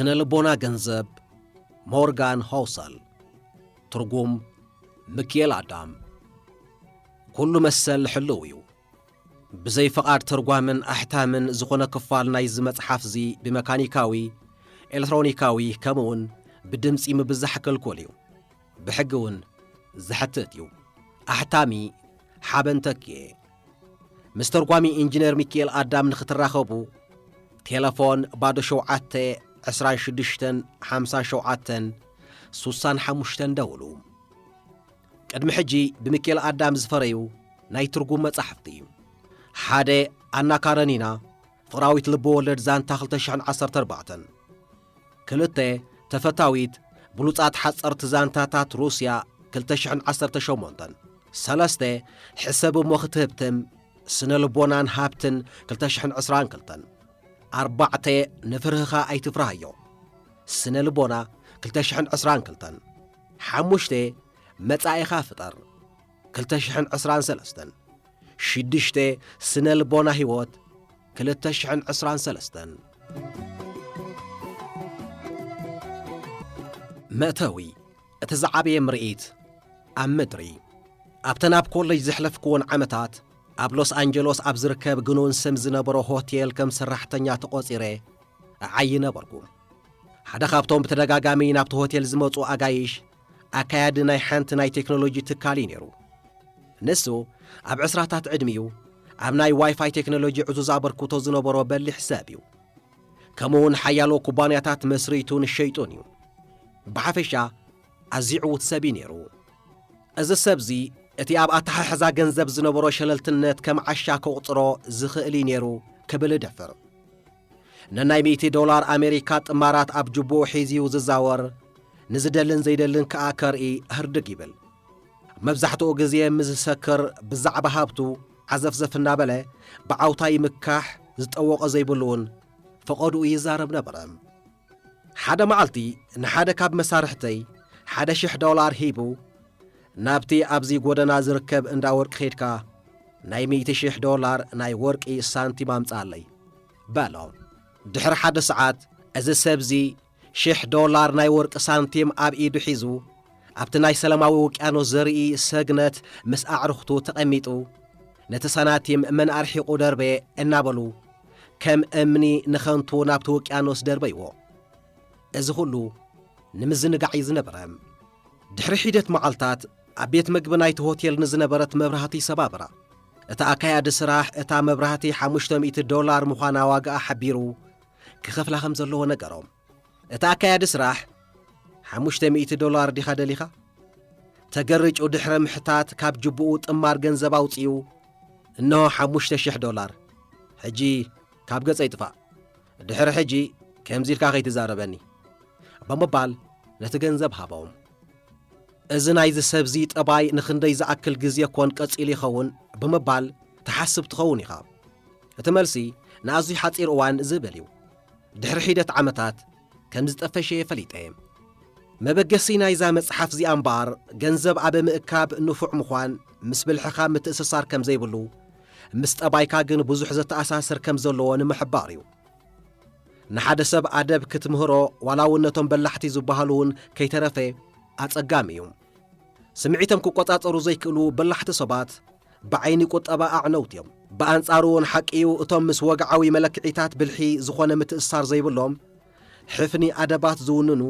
ስነ ልቦና ገንዘብ፣ ሞርጋን ሆውሰል። ትርጉም፣ ምክኤል ኣዳም። ኩሉ መሰል ሕልው እዩ። ብዘይ ፍቓድ ተርጓምን ኣሕታምን ዝኾነ ክፋል ናይዚ መጽሓፍዚ ብመካኒካዊ፣ ኤሌክትሮኒካዊ፣ ከምኡውን ብድምጺ ምብዛሕ ክልኩል እዩ። ብሕጊ እውን ዘሕትት እዩ። ኣሕታሚ፣ ሓበን ተኪኤ። ምስ ተርጓሚ ኢንጂነር ሚኪኤል ኣዳም ንኽትራኸቡ፣ ቴለፎን ባዶ ሸውዓተ፣ ዕስራን ሽዱሽተን፣ ሓምሳን ሸውዓተን፣ ሱሳን ሓሙሽተን ደውሉ። ቅድሚ ሕጂ ብሚኪኤል ኣዳም ዝፈረዩ ናይ ትርጉም መጻሕፍቲ። ሓደ፣ ኣና ካረኒና፣ ፍቕራዊት ልበወለድ ዛንታ ክልተ ሽሕን ዓሰርተ ኣርባዕተን። ክልተ፣ ተፈታዊት ብሉጻት ሓጸርቲ ዛንታታት ሩስያ ክልተ ሽሕን ዓሰርተ ሸሞንተን። ሰለስተ፣ ሕሰብ እሞ ክትህብትም፣ ስነ ልቦናን ሃብትን ክልተ ሽሕን ዕስራን ክልተን። ኣርባዕተ፣ ንፍርህኻ ኣይትፍራህዮ፣ ስነ ልቦና ክልተ ሽሕን ዕስራን ክልተን። ሓሙሽተ፣ መጻኢኻ ፍጠር ክልተ ሽሕን ዕስራን ሰለስተን። ሽዱሽተ፣ ስነ ልቦና ህይወት ክልተ ሽሕን ዕስራን ሰለስተን። መእተዊ፣ እቲ ዝዓበየ ምርኢት ኣብ ምድሪ። ኣብተን ኣብ ኮሌጅ ዘሕለፍክወን ዓመታት፣ ኣብ ሎስ ኣንጀሎስ ኣብ ዝርከብ ግኑን ስም ዝነበሮ ሆቴል ከም ሰራሕተኛ ተቖጺረ እዓዪ ነበርኩ። ሓደ ካብቶም ብተደጋጋሚ ናብቲ ሆቴል ዝመጹ ኣጋይሽ፣ ኣካያዲ ናይ ሓንቲ ናይ ቴክኖሎጂ ትካል እዩ ነይሩ። ንሱ ኣብ ዕስራታት ዕድሚኡ ኣብ ናይ ዋይፋይ ቴክኖሎጂ ዕዙዝ ኣበርክቶ ዝነበሮ በሊሕ ሰብ እዩ። ከምኡ እውን ሓያሎ ኩባንያታት መስሪቱን ሸይጡን እዩ። ብሓፈሻ ኣዝዩ ዕዉት ሰብ እዩ ነይሩ። እዚ ሰብዚ እቲ ኣብ ኣተሓሕዛ ገንዘብ ዝነበሮ ሸለልትነት ከም ዓሻ ከቑጽሮ ዝኽእል እዩ ነይሩ ክብል እደፍር። ነናይ ሚእቲ ዶላር ኣሜሪካ ጥማራት ኣብ ጅቡኡ ሒዝዩ ዝዛወር፣ ንዝደልን ዘይደልን ከኣ ከርኢ ህርድግ ይብል። መብዛሕትኡ ግዜ ምስ ዝሰክር ብዛዕባ ሃብቱ ዓዘፍዘፍ እናበለ ብዓውታ ይምካሕ፣ ዝጠወቖ ዘይብሉ እውን ፈቐድኡ ይዛረብ ነበረ። ሓደ መዓልቲ ንሓደ ካብ መሳርሕተይ ሓደ ሽሕ ዶላር ሂቡ፣ "ናብቲ ኣብዚ ጎደና ዝርከብ እንዳ ወርቂ ኬድካ ናይ ሚእቲ ሽሕ ዶላር ናይ ወርቂ ሳንቲም ኣምጽኣለይ" በሎ። ድሕሪ ሓደ ሰዓት እዚ ሰብዚ ሽሕ ዶላር ናይ ወርቂ ሳንቲም ኣብ ኢዱ ሒዙ ኣብቲ ናይ ሰላማዊ ውቅያኖስ ዘርኢ ሰግነት ምስ ኣዕሩኽቱ ተቐሚጡ፣ ነቲ ሳናቲም መን ኣርሒቑ ደርበ እናበሉ ከም እምኒ ንኸንቱ ናብቲ ውቅያኖስ ደርበይዎ። እዚ ኹሉ ንምዝንጋዕ እዩ ዝነበረ። ድሕሪ ሒደት መዓልታት ኣብ ቤት መግቢ ናይቲ ሆቴል ንዝነበረት መብራህቲ ሰባበራ። እቲ ኣካያዲ ስራሕ እታ መብራህቲ ሓሙሽተ ሚእቲ ዶላር ምዃና ዋጋኣ ሓቢሩ ክኸፍላ ከም ዘለዎ ነገሮም። እቲ ኣካያዲ ስራሕ፣ "ሓሙሽተ ሚእቲ ዶላር ዲኻ ደሊኻ?" ተገሪጩ ድሕሪ ምሕታት ካብ ጅቡኡ ጥማር ገንዘብ ኣውጺኡ፣ "እንሆ ሓሙሽተ ሽሕ ዶላር። ሕጂ ካብ ገጸይ ጥፋእ። ድሕሪ ሕጂ ከምዚ ኢልካ ከይትዛረበኒ" ብምባል ነቲ ገንዘብ ሃቦም። እዚ ናይዚ ሰብዚ ጠባይ ንኽንደይ ዝኣክል ግዜ ኮን ቀጺሉ ይኸውን ብምባል ትሓስብ ትኸውን ኢኻ። እቲ መልሲ ንኣዝዩ ሓጺር እዋን ዝብል እዩ። ድሕሪ ሒደት ዓመታት ከም ዝጠፈሸ ፈሊጠ። መበገሲ ናይዛ መጽሓፍ እዚኣ እምበኣር፣ ገንዘብ ኣብ ምእካብ ንፉዕ ምዃን ምስ ብልሕኻ ምትእስሳር ከም ዘይብሉ፣ ምስ ጠባይካ ግን ብዙሕ ዘተኣሳስር ከም ዘለዎ ንምሕባር እዩ። ንሓደ ሰብ ኣደብ ክትምህሮ፣ ዋላ እውን ነቶም በላሕቲ ዝበሃሉ እውን ከይተረፈ፣ ኣጸጋሚ እዩ። ስምዒቶም ክቆጻጸሩ ዘይክእሉ በላሕቲ ሰባት ብዓይኒ ቁጠባ ኣዕነውቲ እዮም። ብኣንጻሩ እውን ሓቂ እዩ፣ እቶም ምስ ወግዓዊ መለክዒታት ብልሒ ዝኾነ ምትእስሳር ዘይብሎም፣ ሕፍኒ ኣደባት ዝውንኑ፣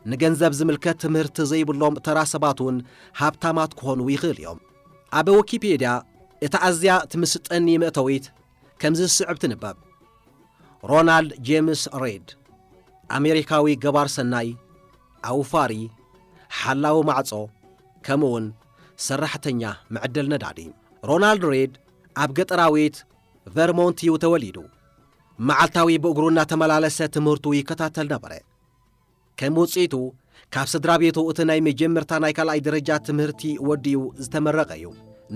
ንገንዘብ ዝምልከት ትምህርቲ ዘይብሎም ተራ ሰባት እውን ሃብታማት ክኾኑ ይኽእል እዮም። ኣብ ዊኪፔድያ እታ ኣዝያ ትምስጠኒ መእተዊት ከምዚ ዝስዕብ ትንበብ። ሮናልድ ጄምስ ሬድ፣ ኣሜሪካዊ ገባር ሰናይ፣ ኣውፋሪ፣ ሓላዊ ማዕጾ፣ ከምኡውን ሰራሕተኛ መዕደል ነዳዲ። ሮናልድ ሬድ ኣብ ገጠራዊት ቨርሞንት እዩ ተወሊዱ። መዓልታዊ ብእግሩ እናተመላለሰ ትምህርቱ ይከታተል ነበረ። ከም ውጽኢቱ፣ ካብ ስድራ ቤቱ እቲ ናይ መጀመርታ ናይ ካልኣይ ደረጃ ትምህርቲ ወዲኡ ዝተመረቐ እዩ።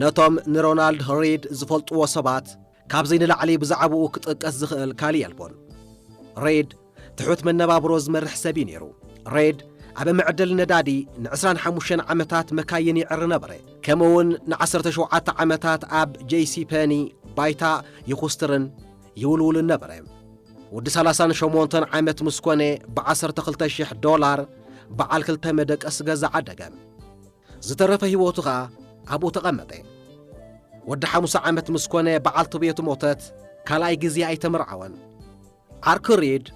ነቶም ንሮናልድ ሬድ ዝፈልጥዎ ሰባት፣ ካብዚ ንላዕሊ ብዛዕባኡ ክጥቀስ ዝኽእል ካልእ የልቦን። ሬድ ትሑት መነባብሮ ዝመርሕ ሰብ እዩ ነይሩ። ሬድ ኣብ መዕደሊ ነዳዲ ንዕስራን ሓሙሽተን ዓመታት መካይን ይዕሪ ነበረ። ከምኡ እውን ንዓሰርተ ሸውዓተ ዓመታት ኣብ ጄሲ ፐኒ ባይታ ይኹስትርን ይውልውልን ነበረ። ወዲ ሰላሳን ሸሞንተን ዓመት ምስ ኮነ፣ ብ12,000 ዶላር በዓል ክልተ መደቀሲ ገዛ ዓደገ። ዝተረፈ ህይወቱ ኸኣ ኣብኡ ተቐመጠ። ወዲ ሓሙሳ ዓመት ምስ ኮነ፣ በዓልቲ ቤቱ ሞተት። ካልኣይ ግዜ ኣይተመርዓወን። ዓርኪ ሪድ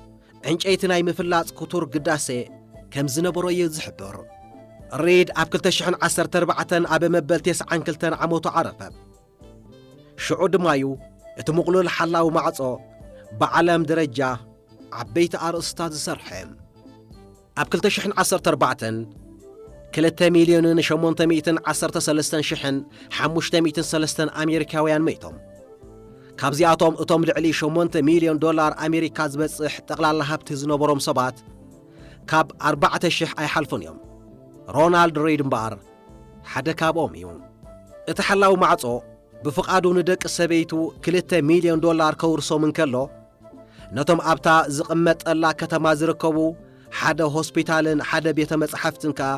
ዕንጨይቲ ናይ ምፍላጽ ክቱር ግዳሴ ከም ዝነበሮ እዩ ዝሕብር። ሪድ ኣብ ክልተ ሽሕን ዓሰርተ ኣርባዕተን ኣብ መበል ተስዓን ክልተን ዓመቱ ዓረፈ። ሽዑ ድማ እዩ እቲ ምቕሉል ሓላዊ ማዕጾ ብዓለም ደረጃ ዓበይቲ ኣርእስታት ዝሰርሐ። ኣብ ክልተ ሽሕን ዓሰርተ ኣርባዕተን፣ ክልተ ሚልዮንን ሸሞንተ ሚእትን ዓሰርተ ሰለስተን ሽሕን ሓሙሽተ ሚእትን ሰለስተን ኣሜሪካውያን መይቶም። ካብዚኣቶም እቶም ልዕሊ ሸሞንተ ሚልዮን ዶላር ኣሜሪካ ዝበጽሕ ጠቕላላ ሃብቲ ዝነበሮም ሰባት ካብ ኣርባዕተ ሽሕ ኣይሓልፉን እዮም። ሮናልድ ሬድ እምበኣር ሓደ ካብኦም እዩ። እቲ ሓላዊ ማዕጾ ብፍቓዱ ንደቂ ሰበይቱ ክልተ ሚልዮን ዶላር ከውርሶም እንከሎ፣ ነቶም ኣብታ ዝቕመጠላ ከተማ ዝርከቡ ሓደ ሆስፒታልን ሓደ ቤተ መጻሕፍትን ከኣ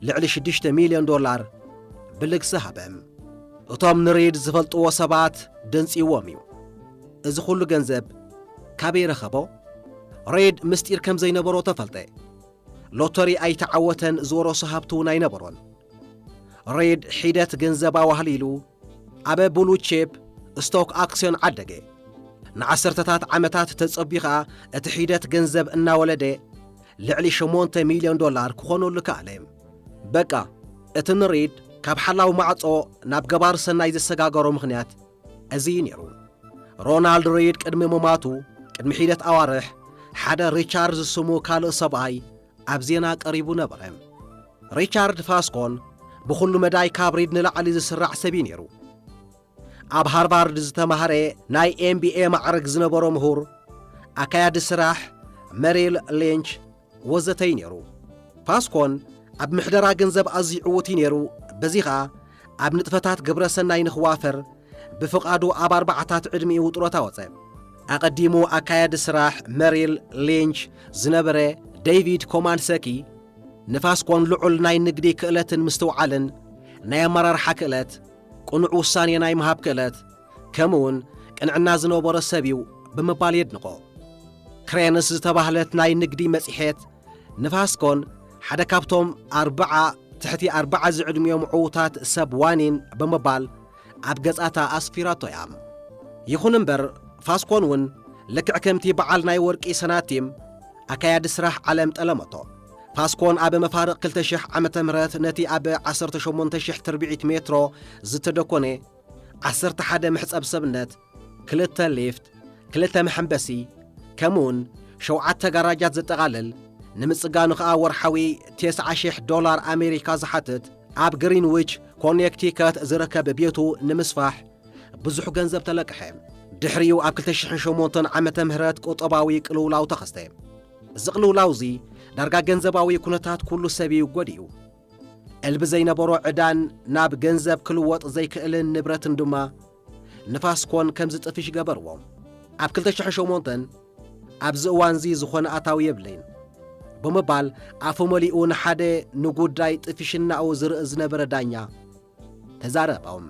ልዕሊ ሽዱሽተ ሚልዮን ዶላር ብልግሲ ሃበ። እቶም ንሬድ ዝፈልጥዎ ሰባት ደንጽይዎም እዩ። እዚ ኩሉ ገንዘብ ካበይ ረኸቦ? ሬድ ምስጢር ከም ዘይነበሮ ተፈልጠ። ሎተሪ ኣይተዓወተን፣ ዝወረሶ ሃብቲ እውን ኣይነበሮን። ሬድ ሒደት ገንዘብ ኣዋህሊሉ ኣብ ብሉ ቺፕ፣ ስቶክ ኣክስዮን ዓደገ። ንዓሰርተታት ዓመታት ተጸቢዩ ኸኣ እቲ ሒደት ገንዘብ እናወለደ ልዕሊ ሸሞንተ ሚልዮን ዶላር ክኾነሉ ከኣለ። በቃ፣ እቲ ንሪድ ካብ ሓላው ማዕጾ ናብ ገባር ሰናይ ዘሰጋገሮ ምኽንያት እዚ እዩ ነይሩ። ሮናልድ ሪድ ቅድሚ ምማቱ፣ ቅድሚ ሒደት ኣዋርሕ፣ ሓደ ሪቻርድ ዝስሙ ካልእ ሰብኣይ ኣብ ዜና ቀሪቡ ነበረ። ሪቻርድ ፋስኮን ብኹሉ መዳይ ካብ ሪድ ንላዕሊ ዝስራዕ ሰብ እዩ ነይሩ። ኣብ ሃርቫርድ ዝተማህረ፣ ናይ ኤምቢኤ ማዕረግ ዝነበሮ ምሁር፣ ኣካያዲ ስራሕ፣ መሪል ሊንች ወዘተ እዩ ነይሩ። ፋስኮን ኣብ ምሕደራ ገንዘብ ኣዝዩ ዕዉት እዩ ነይሩ። በዚ ኸኣ ኣብ ንጥፈታት ግብረ ሰናይ ንኽዋፈር ብፍቓዱ ኣብ ኣርባዓታት ዕድሚኡ ጡረታ ወጸ። ኣቐዲሙ ኣካያዲ ስራሕ መሪል ሊንች ዝነበረ ዴቪድ ኮማንሰኪ ንፋስኮን ልዑል ናይ ንግዲ ክእለትን ምስትውዓልን፣ ናይ ኣመራርሓ ክእለት፣ ቅኑዕ ውሳኔ ናይ ምሃብ ክእለት፣ ከምኡውን ቅንዕና ዝነበሮ ሰብ እዩ ብምባል የድንቖ። ክሬንስ ዝተባህለት ናይ ንግዲ መጽሔት ንፋስኮን ሓደ ካብቶም ኣርብዓ ትሕቲ ኣርብዓ ዝዕድሚኦም ዕዉታት ሰብ ዋኒን ብምባል ኣብ ገጻታ ኣስፊራቶ እያ። ይኹን እምበር፣ ፋስኮን እውን ልክዕ ከምቲ በዓል ናይ ወርቂ ሰናቲም ኣካያዲ ስራሕ ዓለም ጠለመቶ። ፋስኮን ኣብ መፋርቕ ክልተ ሽሕ ዓመተ ምህረት ነቲ ኣብ ዓሰርተ ሸሞንተ ሽሕ ትርብዒት ሜትሮ ዝተደኮነ ዓሰርተ ሓደ መሕጸብ ሰብነት፣ ክልተ ሊፍት፣ ክልተ መሐንበሲ፣ ከምኡውን ሸውዓተ ጋራጃት ዘጠቓልል፣ ንምጽጋኑ ኸኣ ወርሓዊ ተስዓ ሽሕ ዶላር ኣሜሪካ ዝሓትት፣ ኣብ ግሪንዊች ኮኔክቲከት ዝርከብ ቤቱ ንምስፋሕ ብዙሕ ገንዘብ ተለቅሐ። ድሕሪኡ ኣብ ክልተ ሽሕን ሸሞንተን ዓመተ ምህረት ቁጠባዊ ቅልውላው ተኸስተ። እዚ ቅልውላው እዚ ዳርጋ ገንዘባዊ ኩነታት ኩሉ ሰብ እዩ ጎዲኡ። ዕልቢ ዘይነበሮ ዕዳን ናብ ገንዘብ ክልወጥ ዘይክእልን ንብረትን ድማ ንፋስኮን ከም ዝጥፍሽ ገበርዎ። ኣብ ክልተ ሽሕን ሸሞንተን፣ ኣብዚ እዋንዚ ዝኾነ ኣታዊ የብለይን ብምባል ኣፉ መሊኡ ንሓደ ንጉዳይ ጥፍሽናኡ ዝርኢ ዝነበረ ዳኛ ተዛረቦም።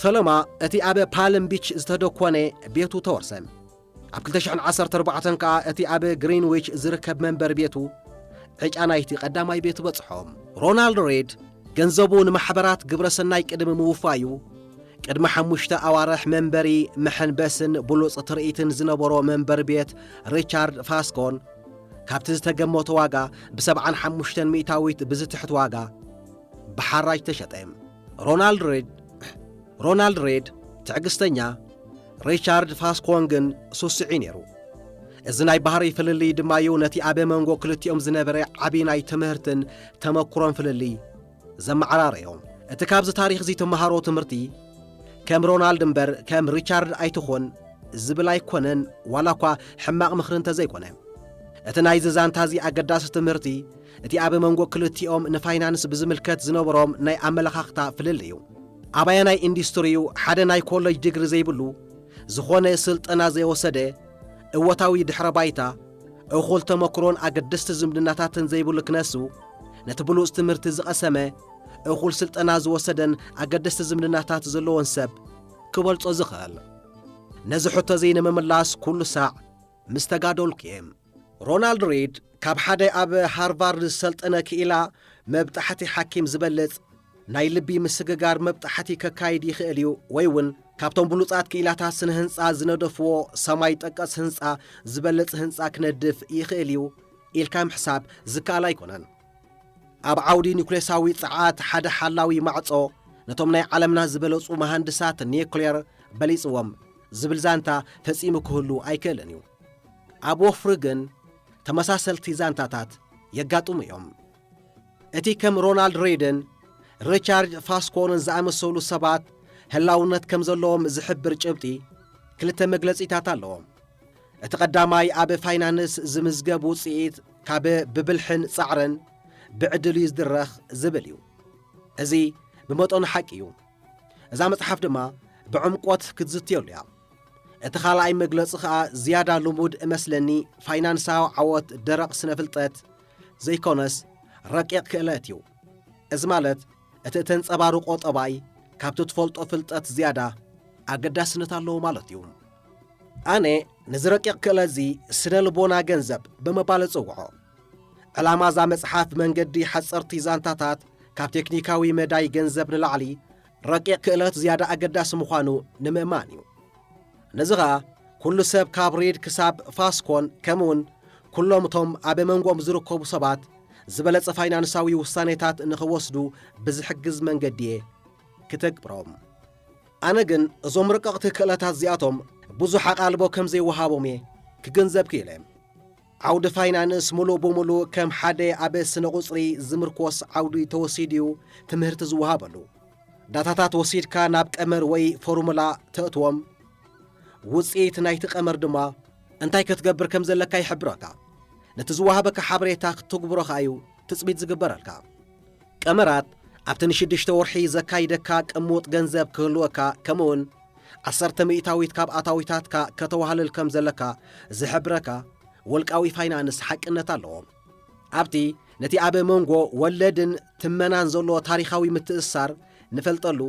ፈለማ እቲ ኣብ ፓልም ቢች ዝተደኮነ ቤቱ ተወርሰ። ኣብ ክልተ ሽሕን ዓሰርተ ኣርባዕተን ከኣ እቲ ኣብ ግሪንዊች ዝርከብ መንበሪ ቤቱ ዕጫ ናይቲ ቀዳማይ ቤቱ በጽሖ። ሮናልድ ሬድ ገንዘቡ ንማሕበራት ግብረ ሰናይ ቅድሚ ምውፋዩ፣ ቅድሚ ሓሙሽተ ኣዋርሕ መንበሪ መሐንበስን ብሉጽ ትርኢትን ዝነበሮ መንበሪ ቤት ሪቻርድ ፋስኮን፣ ካብቲ ዝተገመቶ ዋጋ ብሰብዓን ሓሙሽተን ሚእታዊት ብዝትሕት ዋጋ ብሓራጅ ተሸጠ። ሮናልድ ሬድ፣ ሮናልድ ሬድ ትዕግስተኛ፣ ሪቻርድ ፋስኮን ግን ስሱዒ ነይሩ። እዚ ናይ ባህሪ ፍልልይ ድማዩ ነቲ ኣብ መንጎ ክልቲኦም ዝነበረ ዓቢ ናይ ትምህርትን ተመኩሮን ፍልልይ ዘመዓራረዮ። እቲ ካብዚ ታሪኽ እዚ ትመሃሮ ትምህርቲ፣ ከም ሮናልድ እምበር ከም ሪቻርድ ኣይትኹን ዝብል ኣይኮነን፣ ዋላ እኳ ሕማቕ ምኽሪ እንተዘይኮነ። እቲ ናይዚ ዛንታ እዚ ኣገዳሲ ትምህርቲ፣ እቲ ኣብ መንጎ ክልቲኦም ንፋይናንስ ብዝምልከት ዝነበሮም ናይ ኣመለኻኽታ ፍልልይ እዩ። ኣባየናይ ኢንዱስትሪዩ ሓደ ናይ ኮለጅ ዲግሪ ዘይብሉ፣ ዝኾነ ስልጠና ዘይወሰደ፣ እወታዊ ድሕረ ባይታ፣ እኹል ተመክሮን ኣገደስቲ ዝምድናታትን ዘይብሉ ክነሱ፣ ነቲ ብሉጽ ትምህርቲ ዝቐሰመ፣ እኹል ስልጠና ዝወሰደን ኣገደስቲ ዝምድናታት ዘለዎን ሰብ ክበልጾ ዝኽእል? ነዚ ሕቶ እዚ ንምምላስ ኩሉ ሳዕ ምስ ተጋደልኩ እየ። ሮናልድ ሪድ ካብ ሓደ ኣብ ሃርቫርድ ዝሰልጠነ ክኢላ መብጣሕቲ ሓኪም ዝበልጽ ናይ ልቢ ምስግጋር መብጣሕቲ ከካይድ ይኽእል እዩ፣ ወይ እውን ካብቶም ብሉጻት ክኢላታት ስነ ህንጻ ዝነደፍዎ ሰማይ ጠቀስ ህንጻ ዝበልጽ ህንጻ ክነድፍ ይኽእል እዩ ኢልካ ምሕሳብ ዝከኣል ኣይኮነን። ኣብ ዓውዲ ኒኩሌሳዊ ጸዓት ሓደ ሓላዊ ማዕጾ ነቶም ናይ ዓለምና ዝበለጹ መሃንድሳት ኒኩሌር በሊጽዎም ዝብል ዛንታ ፈጺሙ ክህሉ ኣይክእልን እዩ። ኣብ ወፍሪ ግን ተመሳሰልቲ ዛንታታት የጋጥሙ እዮም። እቲ ከም ሮናልድ ሬድን ሪቻርድ ፋስኮንን ዝኣመሰሉ ሰባት ህላውነት ከም ዘለዎም ዝሕብር ጭብጢ ክልተ መግለጺታት ኣለዎ። እቲ ቀዳማይ ኣብ ፋይናንስ ዝምዝገብ ውጽኢት ካብ ብብልሕን ጻዕርን ብዕድል እዩ ዝድረኽ ዝብል እዩ። እዚ ብመጠኑ ሓቂ እዩ። እዛ መጽሓፍ ድማ ብዕምቆት ክትዝትየሉ እያ። እቲ ካልኣይ መግለጺ ኸኣ ዝያዳ ልሙድ እመስለኒ፣ ፋይናንሳዊ ዓወት ደረቕ ስነ ፍልጠት ዘይኮነስ ረቂቕ ክእለት እዩ። እዚ ማለት እቲ እተንጸባርቆ ጠባይ ካብቲ ትፈልጦ ፍልጠት ዝያዳ ኣገዳስነት ኣለዎ ማለት እዩ። ኣነ ነዚ ረቂቕ ክእለት እዚ ስነ ልቦና ገንዘብ ብምባል እጽውዖ። ዕላማ እዛ መጽሓፍ ብመንገዲ ሓጸርቲ ዛንታታት ካብ ቴክኒካዊ መዳይ ገንዘብ ንላዕሊ ረቂቕ ክእለት ዝያዳ ኣገዳሲ ምዃኑ ንምእማን እዩ። ነዚ ኸኣ ኩሉ ሰብ ካብ ሪድ ክሳብ ፋስኮን ከምኡውን ኩሎም እቶም ኣብ መንጎኦም ዝርከቡ ሰባት ዝበለጸ ፋይናንሳዊ ውሳኔታት ንኽወስዱ ብዝሕግዝ መንገዲ እየ ክተግብሮም። ኣነ ግን እዞም ረቀቕቲ ክእለታት እዚኣቶም ብዙሕ ኣቓልቦ ከም ዘይወሃቦም እየ ክግንዘብ ክኢለ። ዓውዲ ፋይናንስ ምሉእ ብምሉእ ከም ሓደ ኣብ ስነ ቁጽሪ ዝምርኮስ ዓውዲ ተወሲዱ እዩ ትምህርቲ ዝወሃበሉ። ዳታታት ወሲድካ ናብ ቀመር ወይ ፎርሙላ ተእትዎም። ውጽኢት ናይቲ ቀመር ድማ እንታይ ክትገብር ከም ዘለካ ይሕብረካ። ነቲ ዝወሃበካ ሓበሬታ ክትትግብሮ ከኣ እዩ ትጽቢት ዝግበረልካ። ቀመራት ኣብቲ ንሽዱሽተ ወርሒ ዘካይደካ ቅሙጥ ገንዘብ ክህልወካ፣ ከምኡውን ዓሰርተ ሚእታዊት ካብ ኣታዊታትካ ከተዋህልል ከም ዘለካ ዝሕብረካ ውልቃዊ ፋይናንስ ሓቅነት ኣለዎ። ኣብቲ ነቲ ኣብ መንጎ ወለድን ትመናን ዘሎ ታሪኻዊ ምትእስሳር ንፈልጠሉ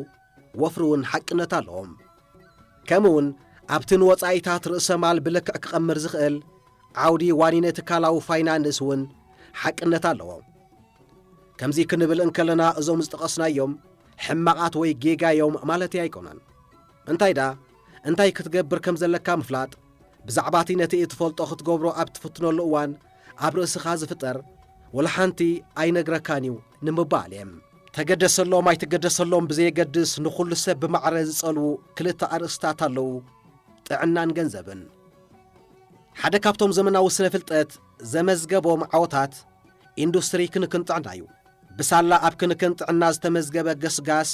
ወፍሪ እውን ሓቅነት ኣለዎ። ከምኡውን ኣብቲ ንወጻኢታት ርእሰ ማል ብልክዕ ክቐምር ዝኽእል ዓውዲ ዋኒነ ትካላዊ ፋይናንስ እውን ሓቅነት ኣለዎ። ከምዚ ክንብል እንከለና እዞም ዝጠቐስናዮም ሕማቓት ወይ ጌጋ እዮም ማለተይ ኣይኮነን። እንታይ ደኣ፣ እንታይ ክትገብር ከም ዘለካ ምፍላጥ፣ ብዛዕባ እቲ ነቲ እትፈልጦ ክትገብሮ ኣብ ትፍትነሉ እዋን ኣብ ርእስኻ ዝፍጠር ወላ ሓንቲ ኣይነግረካን እዩ ንምባል እየ። ተገደሰሎም ኣይትገደሰሎም ብዘየገድስ ንኹሉ ሰብ ብማዕረ ዝጸልዉ ክልተ ኣርእስታት ኣለዉ፣ ጥዕናን ገንዘብን። ሓደ ካብቶም ዘመናዊ ስነ ፍልጠት ዘመዝገቦም ዓወታት ኢንዱስትሪ ክንክን ጥዕና እዩ። ብሳላ ኣብ ክንክን ጥዕና ዝተመዝገበ ገስጋስ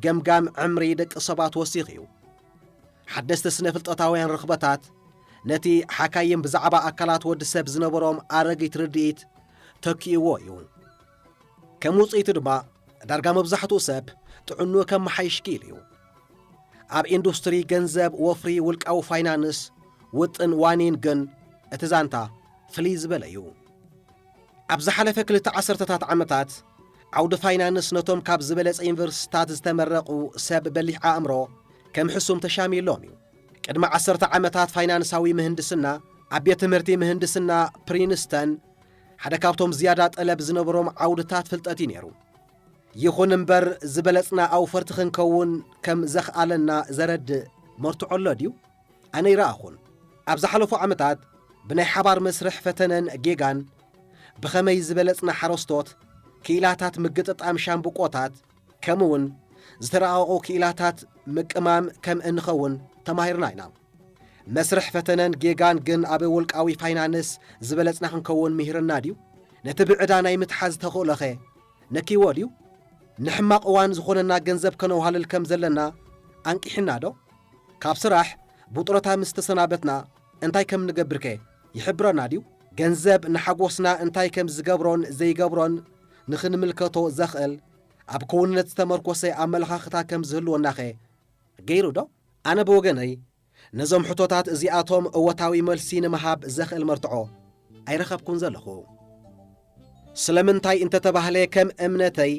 ገምጋም ዕምሪ ደቂ ሰባት ወሲኹ እዩ። ሓደስቲ ስነ ፍልጠታውያን ርኽበታት ነቲ ሓካይም ብዛዕባ ኣካላት ወዲ ሰብ ዝነበሮም ኣረጊት ርድኢት ተኪእዎ እዩ። ከም ውጽኢቱ ድማ ዳርጋ መብዛሕትኡ ሰብ ጥዕንኡ ከመሓይሽ ክኢሉ እዩ። ኣብ ኢንዱስትሪ ገንዘብ፣ ወፍሪ፣ ውልቃዊ ፋይናንስ፣ ውጥን ዋኒን ግን እቲ ዛንታ ፍልይ ዝበለ እዩ። ኣብ ዝሓለፈ ክልተ ዓሰርተታት ዓመታት ዓውዲ ፋይናንስ ነቶም ካብ ዝበለጸ ዩኒቨርሲቲታት ዝተመረቑ ሰብ በሊሕ ኣእምሮ ከም ሕሱም ተሻሚሎም እዩ። ቅድሚ ዓሰርተ ዓመታት ፋይናንሳዊ ምህንድስና ኣብ ቤት ትምህርቲ ምህንድስና ፕሪንስተን ሓደ ካብቶም ዝያዳ ጠለብ ዝነበሮም ዓውድታት ፍልጠት እዩ ነይሩ። ይኹን እምበር ዝበለጽና ኣውፈርቲ ክንከውን ከም ዘኽኣለና ዘረድእ መርትዖ ኣሎ ድዩ? ኣነ ይረኣኹን። ኣብ ዝሓለፉ ዓመታት ብናይ ሓባር መስርሕ ፈተነን ጌጋን ብኸመይ ዝበለጽና ሓረስቶት፣ ክኢላታት ምግጥጣም ሻምብቆታት፣ ከምኡውን ዝተራቐቑ ክኢላታት ምቅማም ከም እንኸውን ተማሂርና ኢና። መስርሕ ፈተነን ጌጋን ግን ኣብ ውልቃዊ ፋይናንስ ዝበለጽና ክንከውን ምሂርና ድዩ? ነቲ ብዕዳ ናይ ምትሓዝ ተኽእሎኸ ነኪዎ ድዩ? ንሕማቕ እዋን ዝኾነና ገንዘብ ከነዋህልል ከም ዘለና ኣንቂሕና ዶ? ካብ ስራሕ ብጡረታ ምስ ተሰናበትና እንታይ ከም ንገብርከ ይሕብረና ድዩ? ገንዘብ ንሓጎስና እንታይ ከም ዝገብሮን ዘይገብሮን ንኽንምልከቶ ዘኽእል ኣብ ክውንነት ዝተመርኮሰ ኣመለኻኽታ ከም ዝህልወናኸ ገይሩ ዶ? ኣነ ብወገነይ ነዞም ሕቶታት እዚኣቶም እወታዊ መልሲ ንምሃብ ዘኽእል መርትዖ ኣይረኸብኩን ዘለኹ። ስለምንታይ እንተተባህለ፣ ከም እምነተይ፣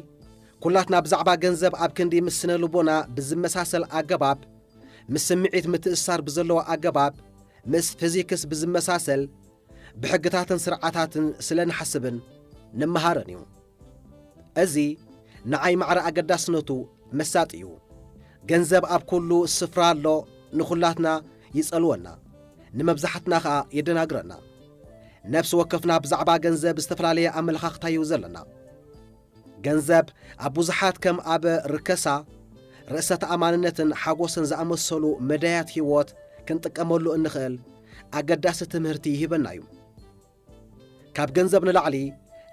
ኩላትና ብዛዕባ ገንዘብ ኣብ ክንዲ ምስ ስነ ልቦና ብዝመሳሰል ኣገባብ፣ ምስ ስምዒት ምትእስሳር ብዘለዎ ኣገባብ፣ ምስ ፊዚክስ ብዝመሳሰል ብሕግታትን ስርዓታትን ስለ ንሓስብን ንመሃርን እዩ። እዚ ንዓይ ማዕረ ኣገዳስነቱ መሳጢ እዩ። ገንዘብ ኣብ ኩሉ ስፍራ ኣሎ፣ ንኹላትና ይጸልወና፣ ንመብዛሕትና ኸኣ የደናግረና። ነፍሲ ወከፍና ብዛዕባ ገንዘብ ዝተፈላለየ ኣመለኻኽታ እዩ ዘለና። ገንዘብ ኣብ ብዙሓት ከም ኣብ ርከሳ፣ ርእሰ ተኣማንነትን ሓጎስን ዝኣመሰሉ መዳያት ህይወት ክንጥቀመሉ እንኽእል ኣገዳሲ ትምህርቲ ይህበና እዩ። ካብ ገንዘብ ንላዕሊ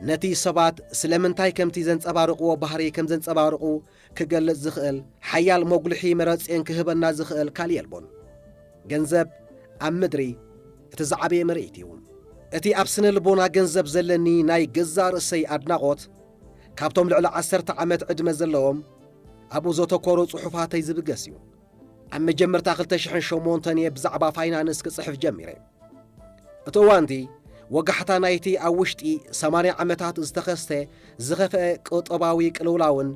ነቲ ሰባት ስለምንታይ ከምቲ ዘንጸባርቕዎ ባህሪ ከም ዘንጸባርቑ ክገልጽ ዝኽእል ሓያል መጉልሒ መረጽኤን ክህበና ዝኽእል ካልእ የልቦን። ገንዘብ ኣብ ምድሪ እቲ ዝዓበየ ምርኢት እዩ። እቲ ኣብ ስነ ልቦና ገንዘብ ዘለኒ ናይ ገዛእ ርእሰይ ኣድናቖት ካብቶም ልዕሊ ዓሰርተ ዓመት ዕድመ ዘለዎም ኣብኡ ዘተኮሩ ጽሑፋተይ ዝብገስ እዩ። ኣብ መጀመርታ ክልተ ሽሕን ሸሞንተን እየ ብዛዕባ ፋይናንስ ክጽሕፍ ጀሚረ። እቲ እዋንቲ ወጋሕታ ናይቲ ኣብ ውሽጢ ሰማንያ ዓመታት ዝተኸስተ ዝኸፍአ ቁጠባዊ ቅልውላውን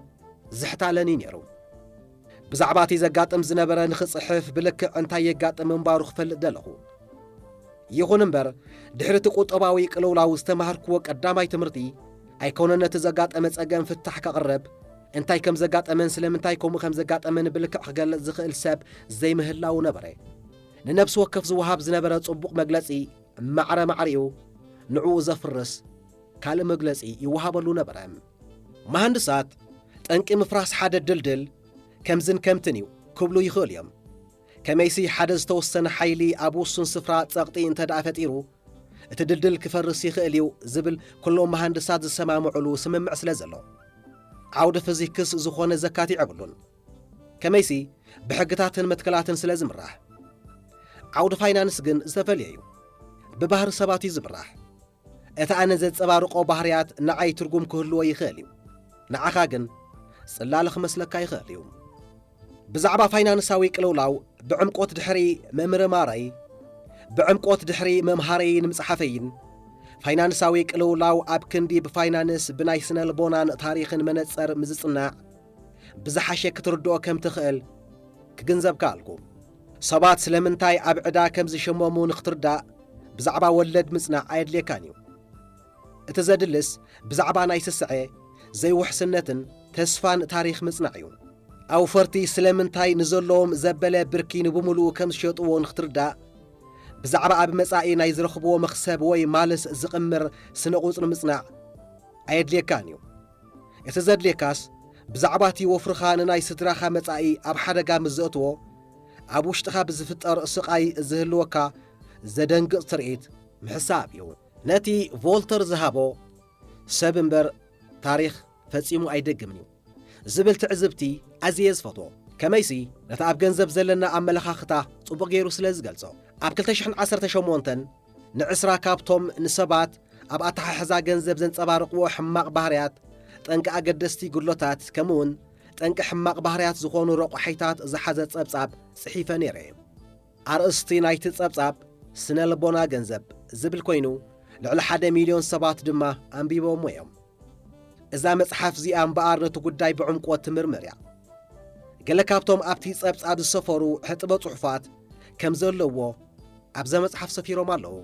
ዝሕታለኒ ነይሩ። ብዛዕባ እቲ ዘጋጥም ዝነበረ ንኽጽሕፍ ብልክዕ እንታይ የጋጥም ምንባሩ ክፈልጥ ደለኹ። ይኹን እምበር፣ ድሕሪ እቲ ቁጠባዊ ቅልውላው ዝተማሃርክዎ ቀዳማይ ትምህርቲ ኣይኮነን ነቲ ዘጋጠመ ጸገም ፍታሕ ከቕርብ፣ እንታይ ከም ዘጋጠመን ስለምንታይ ከምኡ ከም ዘጋጠመን ብልክዕ ክገልጽ ዝኽእል ሰብ ዘይምህላው ነበረ። ንነፍሲ ወከፍ ዝወሃብ ዝነበረ ጽቡቕ መግለጺ ማዕረ ማዕሪኡ ንዕኡ ዘፍርስ ካልእ መግለጺ ይወሃበሉ ነበረ። መሃንድሳት ጠንቂ ምፍራስ ሓደ ድልድል ከምዝን ከምትን እዩ ክብሉ ይኽእሉ እዮም። ከመይሲ ሓደ ዝተወሰነ ሓይሊ ኣብ ውሱን ስፍራ ጸቕጢ እንተ ደኣ ፈጢሩ፣ እቲ ድልድል ክፈርስ ይኽእል እዩ ዝብል ኩሎም መሃንድሳት ዝሰማምዑሉ ስምምዕ ስለ ዘሎ፣ ዓውዲ ፊዚክስ ዝኾነ ዘካትዕ የብሉን። ከመይሲ ብሕግታትን መትከላትን ስለ ዝምራሕ። ዓውዲ ፋይናንስ ግን ዝተፈልየ እዩ። ብባህሪ ሰባት እዩ ዝምራሕ። እቲ ኣነ ዘንጸባርቖ ባህርያት ንዓይ ትርጉም ክህልዎ ይኽእል እዩ። ንዓኻ ግን ጽላለ ክመስለካ ይኽእል እዩ። ብዛዕባ ፋይናንሳዊ ቅልውላው ብዕምቆት ድሕሪ ምምርማረይ፣ ብዕምቆት ድሕሪ ምምሃረይን ምጽሓፈይን፣ ፋይናንሳዊ ቅልውላው ኣብ ክንዲ ብፋይናንስ ብናይ ስነ ልቦናን ታሪኽን መነጸር ምዝጽናዕ ብዝሓሸ ክትርድኦ ከም ትኽእል ክግንዘብ ከኣልኩ። ሰባት ስለምንታይ ኣብ ዕዳ ከም ዝሸመሙ ንኽትርዳእ ብዛዕባ ወለድ ምጽናዕ ኣየድልየካን እዩ። እቲ ዘድልስ ብዛዕባ ናይ ስስዐ፣ ዘይውሕስነትን ተስፋን ታሪኽ ምጽናዕ እዩ። ኣውፈርቲ ስለምንታይ ንዘለዎም ዘበለ ብርኪ ንብምሉኡ ከም ዝሸጥዎ ንኽትርዳእ፣ ብዛዕባ ኣብ መጻኢ ናይ ዝረኽብዎ መኽሰብ ወይ ማልስ ዝቕምር ስነ ቁጽሪ ምጽናዕ ኣየድልየካን እዩ። እቲ ዘድልየካስ ብዛዕባ እቲ ወፍርኻ ንናይ ስድራኻ መጻኢ ኣብ ሓደጋ ምስ ዘእትዎ፣ ኣብ ውሽጥኻ ብዝፍጠር ስቓይ ዝህልወካ ዘደንግጽ ትርኢት ምሕሳብ እዩ። ነቲ ቮልተር ዝሃቦ "ሰብ እምበር ታሪኽ ፈጺሙ ኣይደግምን እዩ" ዝብል ትዕዝብቲ ኣዝየ ዝፈትዎ። ከመይሲ፣ ነቲ ኣብ ገንዘብ ዘለና ኣመለኻኽታ ጽቡቕ ገይሩ ስለ ዝገልጾ። ኣብ ክልተ ሽሕን ዓሰርተ ሸሞንተን ንዕስራ ካብቶም ንሰባት ኣብ ኣተሓሕዛ ገንዘብ ዘንጸባርቕዎ ሕማቕ ባህርያት፣ ጠንቂ ኣገደስቲ ጉድለታት፣ ከምኡውን ጠንቂ ሕማቕ ባህርያት ዝኾኑ ረቑሓይታት ዝሓዘ ጸብጻብ ጽሒፈ ነይረ። ኣርእስቲ ናይቲ ጸብጻብ "ስነ ልቦና ገንዘብ" ዝብል ኮይኑ፣ ልዕሊ ሓደ ሚልዮን ሰባት ድማ ኣንቢቦምዎ እዮም። እዛ መጽሓፍ እዚኣ እምበኣር ነቲ ጉዳይ ብዕምቆት ትምርምር እያ። ገለ ካብቶም ኣብቲ ጸብጻብ ዝሰፈሩ ሕጥበ ጽሑፋት ከም ዘለውዎ ኣብዛ መጽሓፍ ሰፊሮም ኣለዉ።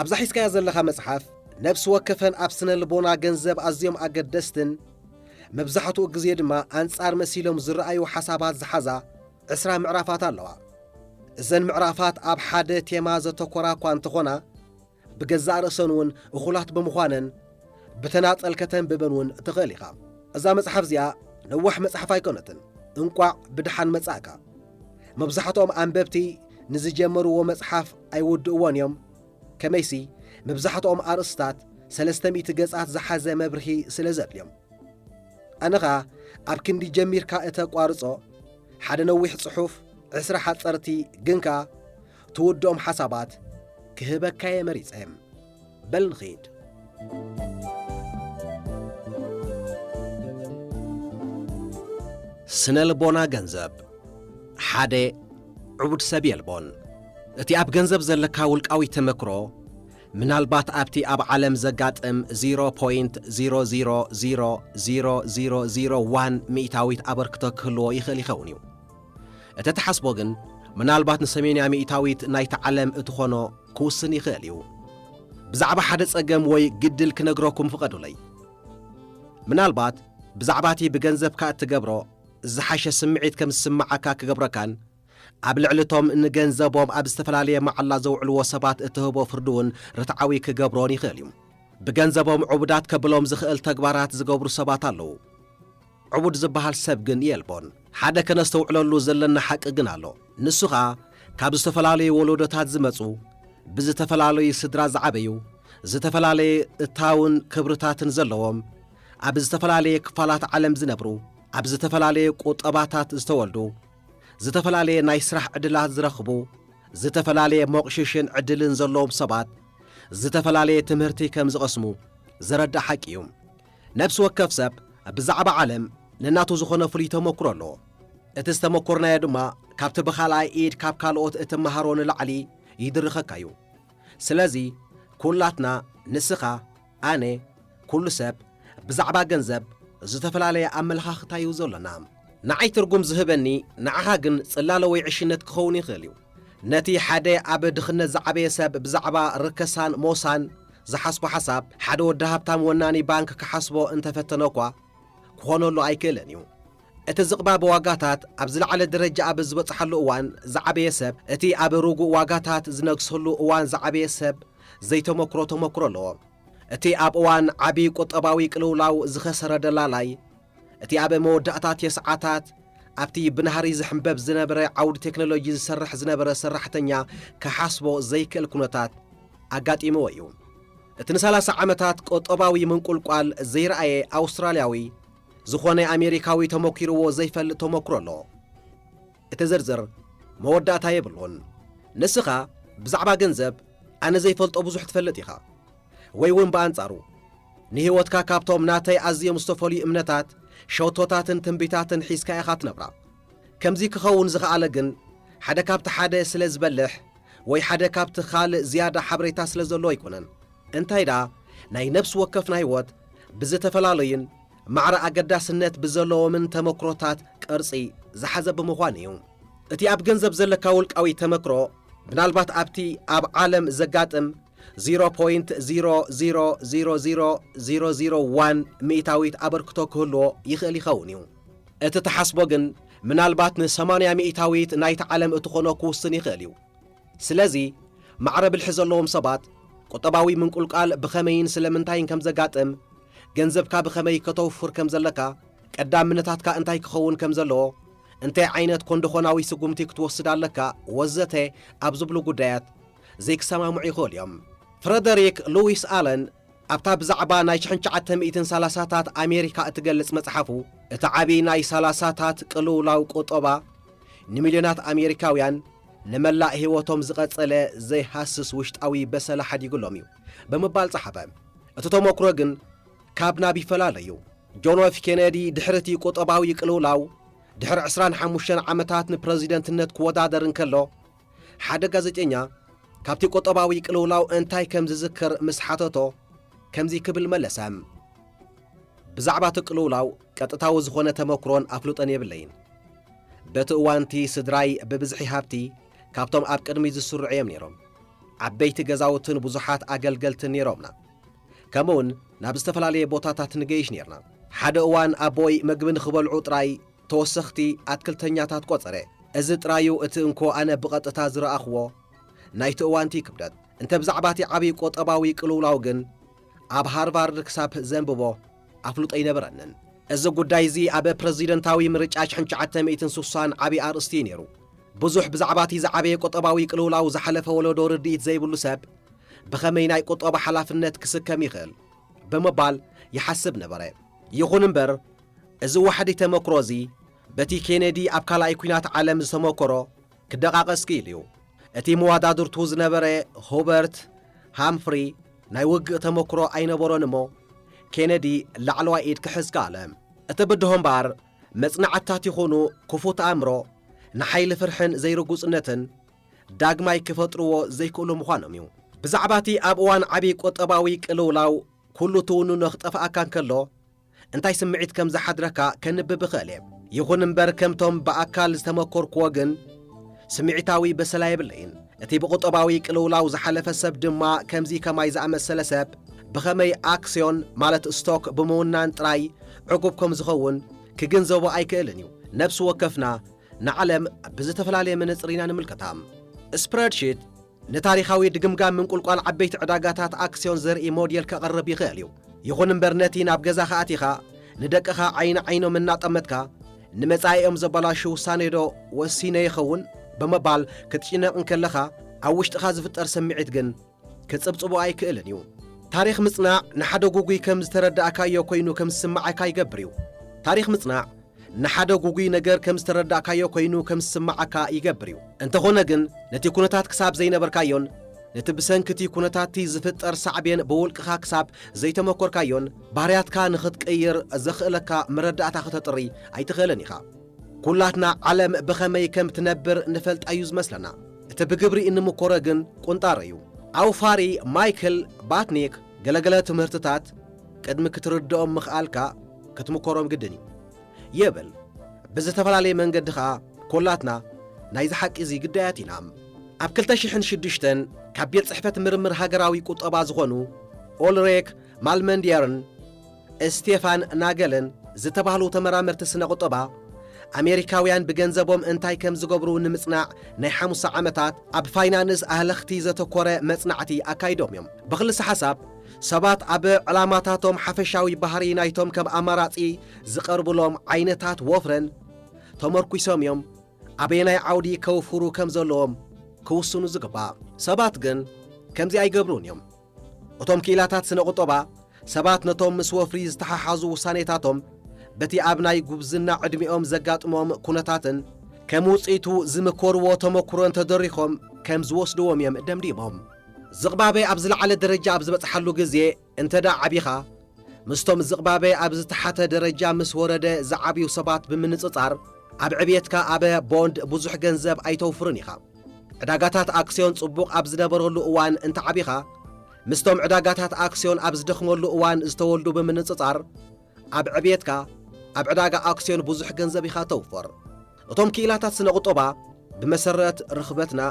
ኣብዛ ሒዝካያ ዘለኻ መጽሓፍ፣ ነፍሲ ወከፈን ኣብ ስነ ልቦና ገንዘብ ኣዝዮም ኣገደስትን መብዛሕትኡ ግዜ ድማ ኣንጻር መሲሎም ዝረኣዩ ሓሳባት ዝሓዛ ዕስራ ምዕራፋት ኣለዋ። እዘን ምዕራፋት ኣብ ሓደ ቴማ ዘተኮራ እኳ እንተኾና፣ ብገዛእ ርእሰን እውን እኹላት ብምዃነን ብተናጸል ከተንብበን እውን ትኽእል ኢኻ። እዛ መጽሓፍ እዚኣ ነዋሕ መጽሓፍ ኣይኮነትን። እንቋዕ ብደሓን መጻእካ። መብዛሕትኦም ኣንበብቲ ንዝጀመርዎ መጽሓፍ ኣይውድእዎን እዮም። ከመይሲ፣ መብዛሕትኦም ኣርእስታት ሰለስተ ሚእቲ ገጻት ዝሓዘ መብርሂ ስለ ዘድልዮም። ኣነ ኸኣ ኣብ ክንዲ ጀሚርካ እተቋርጾ፣ ሓደ ነዊሕ ጽሑፍ፣ ዕስራ ሓጸርቲ ግን ከኣ ትውድኦም ሓሳባት ክህበካ'የ መሪጸ። በል ንኺድ። ስነ ልቦና ገንዘብ። ሓደ፣ ዕቡድ ሰብ የልቦን። እቲ ኣብ ገንዘብ ዘለካ ውልቃዊ ተመክሮ፣ ምናልባት ኣብቲ ኣብ ዓለም ዘጋጥም ዜሮ ፖይንት ዜሮ ዜሮ ዜሮ ዜሮ ዜሮ ዜሮ ዋን ሚእታዊት ኣበርክቶ ክህልዎ ይኽእል ይኸውን እዩ። እተትሓስቦ ግን ምናልባት ንሰሜንያ ሚእታዊት ናይታ ዓለም እትኾኖ ክውስን ይኽእል እዩ። ብዛዕባ ሓደ ጸገም ወይ ግድል ክነግረኩም ፍቐዱለይ። ምናልባት ብዛዕባ እቲ ብገንዘብካ እትገብሮ ዝሓሸ ስምዒት ከም ዝስምዓካ ክገብረካን ኣብ ልዕሊ እቶም ንገንዘቦም ኣብ ዝተፈላለየ መዓላ ዘውዕልዎ ሰባት እትህቦ ፍርዲ እውን ርትዓዊ ክገብሮን ይኽእል እዩ። ብገንዘቦም ዕቡዳት ከብሎም ዝኽእል ተግባራት ዝገብሩ ሰባት ኣለዉ። ዕቡድ ዝበሃል ሰብ ግን የልቦን። ሓደ ከነስተውዕለሉ ዘለና ሓቂ ግን ኣሎ። ንሱ ኸኣ ካብ ዝተፈላለዩ ወለዶታት ዝመጹ፣ ብዝተፈላለዩ ስድራ ዝዓበዩ፣ ዝተፈላለየ እታውን ክብርታትን ዘለዎም፣ ኣብ ዝተፈላለየ ክፋላት ዓለም ዝነብሩ፣ ኣብ ዝተፈላለየ ቁጠባታት ዝተወልዱ፣ ዝተፈላለየ ናይ ስራሕ ዕድላት ዝረኽቡ፣ ዝተፈላለየ መቑሽሽን ዕድልን ዘለዎም ሰባት፣ ዝተፈላለየ ትምህርቲ ከም ዝቐስሙ ዘረድእ ሓቂ እዩ። ነፍሲ ወከፍ ሰብ ብዛዕባ ዓለም ነናቱ ዝኾነ ፍሉይ ተመክሮ ኣለዎ። እቲ ዝተመኮርናዮ ድማ ካብቲ ብኻልኣይ ኢድ ካብ ካልኦት እትመሃሮ ንላዕሊ ይድርኸካ እዩ። ስለዚ ኩላትና፣ ንስኻ፣ ኣነ፣ ኩሉ ሰብ ብዛዕባ ገንዘብ ዝተፈላለየ ኣመለኻኽታ እዩ ዘሎና። ንዓይ ትርጉም ዝህበኒ ንዓኻ ግን ጽላለ ወይ ዕሽነት ክኸውን ይኽእል እዩ። ነቲ ሓደ ኣብ ድኽነት ዝዓበየ ሰብ ብዛዕባ ርከሳን ሞሳን ዝሓስቦ ሓሳብ ሓደ ወዲ ሃብታም ወናኒ ባንክ ክሓስቦ እንተፈተነ እኳ ክኾነሉ ኣይክእልን እዩ። እቲ ዝቕባበ ዋጋታት ኣብ ዝለዓለ ደረጃ ኣብ ዝበጽሓሉ እዋን ዝዓበየ ሰብ፣ እቲ ኣብ ርጉእ ዋጋታት ዝነግሰሉ እዋን ዝዓበየ ሰብ ዘይተመክሮ ተመክሮ ኣለዎ። እቲ ኣብ እዋን ዓቢ ቁጠባዊ ቅልውላው ዝኸሰረ ደላላይ፣ እቲ ኣብ መወዳእታ ተስዓታት ኣብቲ ብናህሪ ዝሕንበብ ዝነበረ ዓውዲ ቴክኖሎጂ ዝሰርሕ ዝነበረ ሰራሕተኛ ክሓስቦ ዘይክእል ኩነታት ኣጋጢምዎ እዩ። እቲ ንሰላሳ ዓመታት ቁጠባዊ ምንቁልቋል ዘይረኣየ ኣውስትራልያዊ ዝኾነ ኣሜሪካዊ ተመኪርዎ ዘይፈልጥ ተመክሮ ኣሎ። እቲ ዝርዝር መወዳእታ የብሉን። ንስኻ ብዛዕባ ገንዘብ ኣነ ዘይፈልጦ ብዙሕ ትፈልጥ ኢኻ። ወይ እውን ብኣንጻሩ፣ ንህይወትካ ካብቶም ናተይ ኣዝዮም ዝተፈልዩ እምነታት፣ ሸቶታትን ትንቢታትን ሒዝካ ኢኻ ትነብራ። ከምዚ ክኸውን ዝኸኣለ ግን፣ ሓደ ካብቲ ሓደ ስለ ዝበልሕ ወይ ሓደ ካብቲ ካልእ ዝያዳ ሓበሬታ ስለ ዘለዎ ኣይኮነን። እንታይ ደኣ፣ ናይ ነፍሲ ወከፍና ህይወት ብዝተፈላለዩን ማዕረ ኣገዳስነት ብዘለዎምን ተመክሮታት ቅርጺ ዝሓዘ ብምዃኑ እዩ። እቲ ኣብ ገንዘብ ዘለካ ውልቃዊ ተመክሮ፣ ምናልባት ኣብቲ ኣብ ዓለም ዘጋጥም ዚሮ ፖይንት ዚሮ ዚሮ ዚሮ ዚሮ ዚሮ ዚሮ ዋን ሚእታዊት ኣበርክቶ ክህልዎ ይኽእል ይኸውን እዩ። እቲ ትሓስቦ ግን ምናልባት ንሰማንያ ሚእታዊት ናይታ ዓለም እትኾኖ ክውስን ይኽእል እዩ። ስለዚ፣ ማዕረ ብልሒ ዘለዎም ሰባት ቁጠባዊ ምንቁልቋል ብኸመይን ስለምንታይን ከም ዘጋጥም፣ ገንዘብካ ብኸመይ ከተውፍር ከም ዘለካ፣ ቀዳምነታትካ እንታይ ክኸውን ከም ዘለዎ፣ እንታይ ዓይነት ኮንዶኾናዊ ስጉምቲ ክትወስድ ኣለካ፣ ወዘተ ኣብ ዝብሉ ጉዳያት ዘይክሰማምዑ ይኽእሉ እዮም። ፍረደሪክ ሉዊስ ኣለን ኣብታ ብዛዕባ ናይ ሽሕን ትሽዓተ ሚእትን ሰላሳታት ኣሜሪካ እትገልጽ መጽሓፉ፣ እቲ ዓቢ ናይ ሰላሳታት ቅልውላው ቁጠባ ንሚልዮናት ኣሜሪካውያን ንመላእ ህይወቶም ዝቐጸለ ዘይሃስስ ውሽጣዊ በሰላ ሓዲጉሎም እዩ ብምባል ጸሓፈ። እቲ ተመክሮ ግን ካብ ናብ ይፈላለ እዩ። ጆን ኤፍ ኬነዲ ድሕሪ እቲ ቁጠባዊ ቅልውላው፣ ድሕሪ ዕስራን ሓሙሽተን ዓመታት ንፕረዚደንትነት ክወዳደር እንከሎ፣ ሓደ ጋዜጠኛ ካብቲ ቁጠባዊ ቅልውላው እንታይ ከም ዝዝክር ምስ ሓተቶ፣ ከምዚ ክብል መለሰ። ብዛዕባ እቲ ቅልውላው ቀጥታዊ ዝኾነ ተመክሮን ኣፍልጦን የብለይን። በቲ እዋንቲ ስድራይ ብብዝሒ ሃብቲ ካብቶም ኣብ ቅድሚ ዝስርዑ እዮም ነይሮም። ዓበይቲ ገዛውትን ብዙሓት ኣገልገልትን ነይሮምና። ከምኡውን ናብ ዝተፈላለየ ቦታታት ንገይሽ ነይርና። ሓደ እዋን ኣቦይ መግቢ ንኽበልዑ ጥራይ ተወሰኽቲ ኣትክልተኛታት ቆጸረ። እዚ ጥራዩ እቲ እንኮ ኣነ ብቐጥታ ዝረኣኽዎ ናይቲ እዋንቲ ክብደት። እንተ ብዛዕባ እቲ ዓብዪ ቁጠባዊ ቅልውላው ግን ኣብ ሃርቫርድ ክሳብ ዘንብቦ ኣፍልጦ ኣይነበረንን። እዚ ጉዳይ እዚ ኣብ ፕረዚደንታዊ ምርጫ ሽሕን ትሽዓተ ሚእትን ስሳን ዓብዪ ኣርእስቲ እዩ ነይሩ። ብዙሕ ብዛዕባ እቲ ዝዓበየ ቁጠባዊ ቅልውላው ዝሓለፈ ወለዶ ርድኢት ዘይብሉ ሰብ ብኸመይ ናይ ቁጠባ ሓላፍነት ክስከም ይኽእል ብምባል ይሓስብ ነበረ። ይኹን እምበር፣ እዚ ዋሕዲ ተመክሮ እዚ በቲ ኬነዲ ኣብ ካልኣይ ኲናት ዓለም ዝተመከሮ ክደቓቐስ ክኢሉ እዩ። እቲ መዋዳድርቱ ዝነበረ ሆበርት ሃምፍሪ ናይ ውግእ ተመክሮ ኣይነበሮን እሞ፣ ኬነዲ ላዕለዋይ ኢድ ክሕዝ ከኣለ። እቲ ብድሆ እምበኣር፣ መጽናዕትታት ይኹኑ ክፉት ኣእምሮ ንሓይሊ ፍርሕን ዘይርጉጽነትን ዳግማይ ክፈጥርዎ ዘይክእሉ ምዃኖም እዩ። ብዛዕባ እቲ ኣብ እዋን ዓቢ ቁጠባዊ ቅልውላው ኩሉ ትውንኖ ክጠፍኣካ እንከሎ፣ እንታይ ስምዒት ከም ዝሓድረካ ከንብብ እኽእል እየ። ይኹን እምበር፣ ከምቶም ብኣካል ዝተመኮርክዎ ግን፣ ስምዒታዊ በሰላ የብለይን። እቲ ብቁጠባዊ ቅልውላው ዝሓለፈ ሰብ ድማ ከምዚ ከማይ ዝኣመሰለ ሰብ ብኸመይ ኣክስዮን ማለት ስቶክ ብምውናን ጥራይ ዕጉብ ከም ዝኸውን ክግንዘቦ ኣይክእልን እዩ። ነፍሲ ወከፍና ንዓለም ብዝተፈላለየ መነጽር ኢና ንምልከታ። ስፕረድሺት ንታሪኻዊ ድግምጋም ምንቁልቋል ዓበይቲ ዕዳጋታት ኣክስዮን ዘርኢ ሞዴል ከቕርብ ይኽእል እዩ። ይኹን እምበር ነቲ ናብ ገዛኻ ኣቲኻ ንደቅኻ ዓይኒ ዓይኖም እናጠመትካ ንመጻኢኦም ዘበላሹ ውሳኔ ዶ ወሲነ ይኸውን ብምባል ክትጭነቕ እንከለኻ ኣብ ውሽጥኻ ዝፍጠር ስምዒት ግን ክጽብጽቦ ኣይክእልን እዩ። ታሪኽ ምጽናዕ ንሓደ ጉጉይ ከም ዝተረዳእካዮ ኮይኑ ከም ዝስምዓካ ይገብር እዩ። ታሪኽ ምጽናዕ ንሓደ ጉጉይ ነገር ከም ዝተረዳእካዮ ኮይኑ ከም ዝስምዓካ ይገብር እዩ። እንተኾነ ግን ነቲ ኩነታት ክሳብ ዘይነበርካዮን ነቲ ብሰንኪ እቲ ኩነታት እቲ ዝፍጠር ሳዕቤን ብውልቅኻ ክሳብ ዘይተመኮርካዮን ባህርያትካ ንኽትቅይር ዘኽእለካ መረዳእታ ክተጥሪ ኣይትኽእልን ኢኻ። ኩላትና ዓለም ብኸመይ ከም ትነብር ንፈልጣ እዩ ዝመስለና። እቲ ብግብሪ እንምኮሮ ግን ቁንጣሮ እዩ። ኣውፋሪ ማይክል ባትኒክ ገለገለ ትምህርትታት ቅድሚ ክትርድኦም ምኽኣልካ ክትምኮሮም ግድን እዩ ይብል። ብዝተፈላለየ መንገዲ ኸኣ ኩላትና ናይዚ ሓቂ እዚ ግዳያት ኢና። ኣብ ክልተ ሽሕን ሽዱሽተን ካብ ቤት ጽሕፈት ምርምር ሃገራዊ ቁጠባ ዝኾኑ ኦልሬክ ማልመንድየርን ስቴፋን ናገልን ዝተባህሉ ተመራመርቲ ስነ ቁጠባ ኣሜሪካውያን ብገንዘቦም እንታይ ከም ዝገብሩ ንምጽናዕ ናይ ሓሙሳ ዓመታት ኣብ ፋይናንስ ኣህለኽቲ ዘተኮረ መጽናዕቲ ኣካይዶም እዮም። ብኽልሲ ሓሳብ ሰባት ኣብ ዕላማታቶም ሓፈሻዊ ባህሪ ናይቶም ከም ኣማራጺ ዝቐርብሎም ዓይነታት ወፍረን ተመርኲሶም እዮም ኣበየናይ ዓውዲ ከውፍሩ ከም ዘለዎም ክውስኑ ዝግባእ። ሰባት ግን ከምዚ ኣይገብሩን እዮም። እቶም ክኢላታት ስነ ቁጠባ ሰባት ነቶም ምስ ወፍሪ ዝተሓሓዙ ውሳኔታቶም በቲ ኣብ ናይ ጉብዝና ዕድሚኦም ዘጋጥሞም ኩነታትን ከም ውጽኢቱ ዝምኮርዎ ተመኩሮን ተደሪኾም ከም ዝወስድዎም እዮም ደምዲሞም። ዝቕባበ ኣብ ዝለዓለ ደረጃ ኣብ ዝበጽሓሉ ግዜ እንተ ደኣ ዓቢኻ ምስቶም ዝቕባበ ኣብ ዝተሓተ ደረጃ ምስ ወረደ ዝዓብዩ ሰባት ብምንጽጻር ኣብ ዕብየትካ ኣብ ቦንድ ብዙሕ ገንዘብ ኣይተውፍርን ኢኻ። ዕዳጋታት ኣክስዮን ጽቡቕ ኣብ ዝነበረሉ እዋን እንተ ዓቢኻ ምስቶም ዕዳጋታት ኣክስዮን ኣብ ዝደኽመሉ እዋን ዝተወልዱ ብምንጽጻር ኣብ ዕብየትካ ኣብ ዕዳጋ ኣክስዮን ብዙሕ ገንዘብ ኢኻ ተውፍር። እቶም ክኢላታት ስነ ቁጠባ ብመሰረት ርኽበትና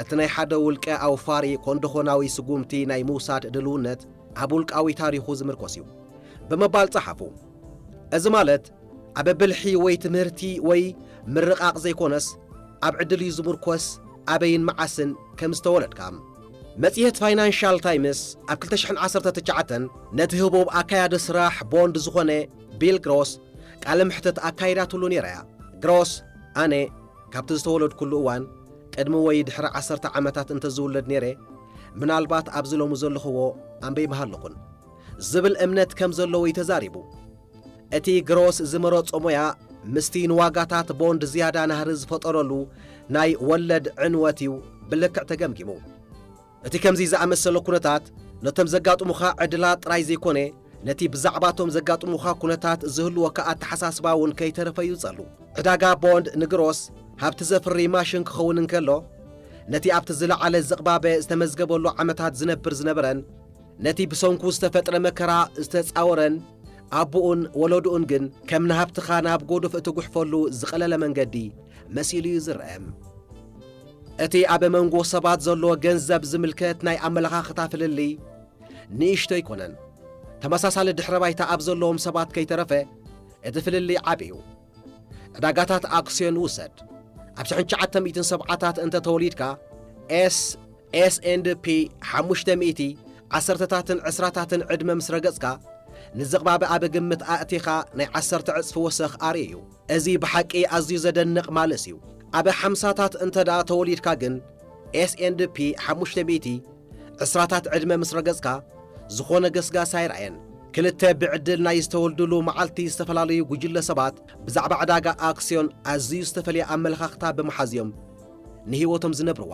እቲ ናይ ሓደ ውልቀ ኣውፋሪ ኮንዶኾናዊ ስጉምቲ ናይ ምውሳድ ድልውነት ኣብ ውልቃዊ ታሪኹ ዝምርኮስ እዩ ብምባል ጸሓፉ። እዚ ማለት ኣብ ብልሒ ወይ ትምህርቲ ወይ ምርቓቕ ዘይኮነስ ኣብ ዕድል እዩ ዝምርኮስ ኣበይን መዓስን ከም ዝተወለድካ። መጽሔት ፋይናንሻል ታይምስ ኣብ ክልተ ሽሕን ዓሰርተ ትሽዓተን ነቲ ህቡብ ኣካያዲ ስራሕ ቦንድ ዝኾነ ቢል ግሮስ ቃለ መሕትት ኣካይዳትሉ ነይራ እያ። ግሮስ ኣነ ካብቲ ዝተወለድኩሉ እዋን ቅድሚ ወይ ድሕሪ ዓሰርተ ዓመታት እንተዝውለድ ነይረ ምናልባት ኣብዚ ሎሚ ዘለኽዎ ኣንበይ ምሃለኹን ዝብል እምነት ከም ዘለዎ እዩ ተዛሪቡ። እቲ ግሮስ ዝመረጾ ሞያ ምስቲ ንዋጋታት ቦንድ ዝያዳ ናህሪ ዝፈጠረሉ ናይ ወለድ ዕንወት እዩ ብልክዕ ተገምጊሙ። እቲ ከምዚ ዝኣመሰለ ኩነታት ነቶም ዘጋጥሙኻ ዕድላት ጥራይ ዘይኮነ ነቲ ብዛዕባቶም ዘጋጥሙኻ ኩነታት ዝህልወካ ኣተሓሳስባ እውን ከይተረፈ እዩ ጸሉ። ዕዳጋ ቦንድ ንግሮስ ሃብቲ ዘፍሪ ማሽን ክኸውን እንከሎ ነቲ ኣብቲ ዝለዓለ ዝቕባበ ዝተመዝገበሉ ዓመታት ዝነብር ዝነበረን ነቲ ብሰንኩ ዝተፈጥረ መከራ ዝተጻወረን ኣቦኡን ወለድኡን ግን ከም ንሃብትኻ ናብ ጎዱፍ እትጉሕፈሉ ዝቐለለ መንገዲ መሲሉ እዩ ዝረአ። እቲ ኣብ መንጎ ሰባት ዘሎ ገንዘብ ዝምልከት ናይ ኣመለኻኽታ ፍልልይ ንእሽቶ ኣይኮነን። ተመሳሳሊ ድሕረ ባይታ ኣብ ዘለዎም ሰባት ከይተረፈ እቲ ፍልልይ ዓቢ እዩ። ዕዳጋታት ኣክስዮን ውሰድ። ኣብ ሽሕን ትሽዓተ ሚእትን ሰብዓታት እንተ ተወሊድካ ኤስ ኤስ ኤንድ ፒ ሓሙሽተ ሚእቲ ዓሰርተታትን ዕስራታትን ዕድመ ምስ ረገጽካ ንዝቕባበ ኣብ ግምት ኣእቲኻ ናይ ዓሰርተ ዕጽፊ ወሰኽ ኣርእዩ እዩ። እዚ ብሓቂ ኣዝዩ ዘደንቕ ማልስ እዩ። ኣብ ሓምሳታት እንተ ደኣ ተወሊድካ ግን ኤስ ኤንድ ፒ ሓሙሽተ ሚእቲ ዕስራታት ዕድመ ምስ ረገጽካ ዝኾነ ገስጋስ ኣይረኣየን። ክልተ ብዕድል ናይ ዝተወልዱሉ መዓልቲ ዝተፈላለዩ ጉጅለ ሰባት ብዛዕባ ዕዳጋ ኣክስዮን ኣዝዩ ዝተፈልየ ኣመለኻኽታ ብምሓዝዮም ንህይወቶም ዝነብርዋ።